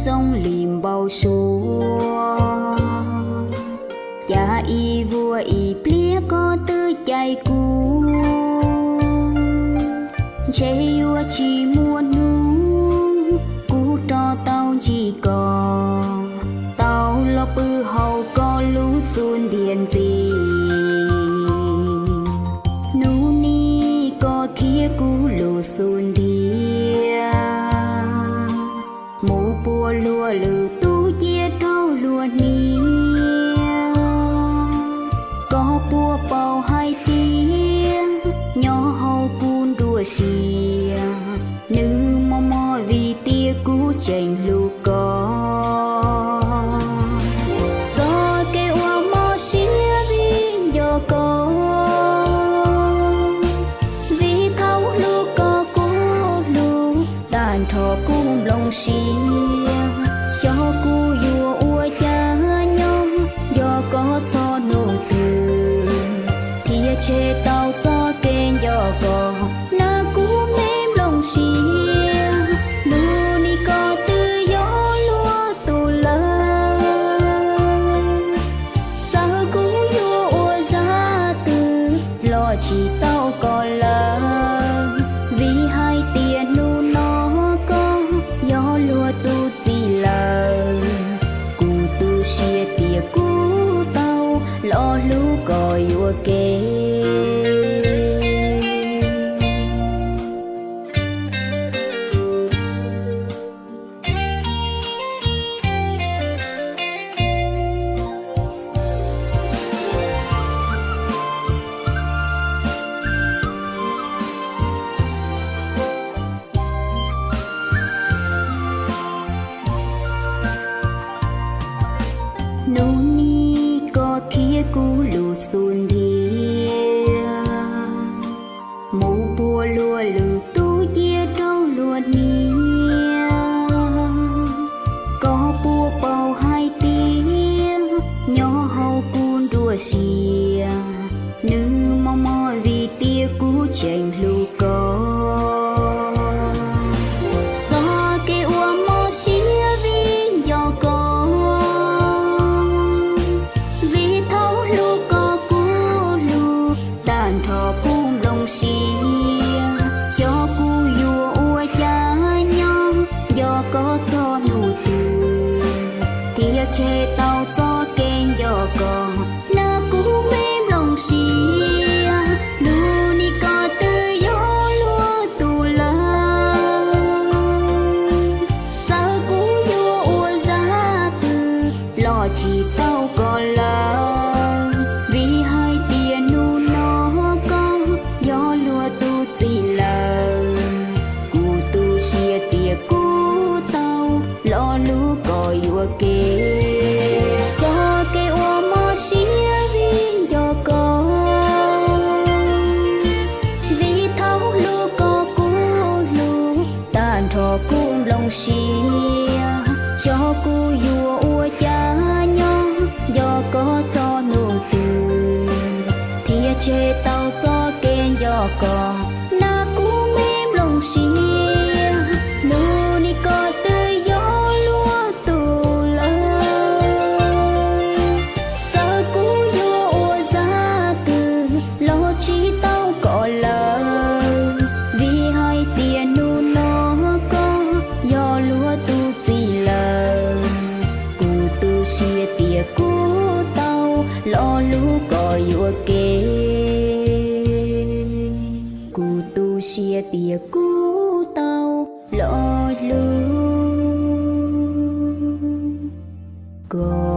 zoo li npau suav. Cas ib vuag ib pliag koj twb cais kuv, ntshe yuav tsis muaj hnub kuv rov tau ntsib koj, tau los pw hauv koj lub xub ntiag ntxiv. Hnub nim koj khiav kuv lub xub ntiag, mus puag luag lwm tus cia rau luag hniav. Koj puas paub hais tias nyob hauv kuv nruab siab, nws mob mob vim tias kuv tseem hlub koj. Txoj kev uas mob siab vim nco koj, vim thaum hlub koj kuv hlub tag nrho kuv nplooj siab. Xyov kuv yuav ua cas nyob nco koj txog hnub twg, thiaj tseg tau txoj kev nco koj, na kuv me nplooj siab. Hnub nim koj twb yog luag tus lawm, txawm kuv yuav ua zaj twg los tsis tau koj lawm, vim hais tias hnub no koj yog luag tus txiv lawm. Kuv tu siab tias kuv tau los hlub koj yuam kev. Hnub nim koj khiav kuv lub xub ntiag, mus puag luag lwm tus cia rau luag hniav. Koj puas paub hais tias nyob hauv kuv nruab siab, nws mob mob vim tias kuv tseem hlub koj. Txoj kev uas mob siab vim nco koj, vim thaum hlub koj kuv hlub tag nrho kuv nplooj siab. Xyov kuv yuav ua cas nyob nco koj txog hnub twg, thiaj tseg tau txoj kev nco koj, na kuv me nplooj siab. Hnub nim koj twb yog luag tus lawm, txawm kuv yuav ua zaj twg los tsis tau koj lawm, vim hais tias hnub no koj yog luag tus txiv lawm. Kuv tu siab tias kuv tau los hlub koj yuam kev. Txoj kev uas mob siab vim nco koj, vim thaum hlub koj kuv hlub tag nrho kuv nplooj siab. Xyov kuv yuav ua cas nyob nco koj txog hnub twg, thiaj tseg tau txoj kev nco koj, na kuv me nplooj siab. Hnub nim koj twb yog luag tus lawm, txawm kuv yuav ua zaj twg los tsis tau koj lawm, vim hais tias hnub no koj yog luag tus txiv lawm. Kuv tu siab tias kuv tau los hlub koj yuam kev. Kuv tu siab tias kuv tau los hlub koj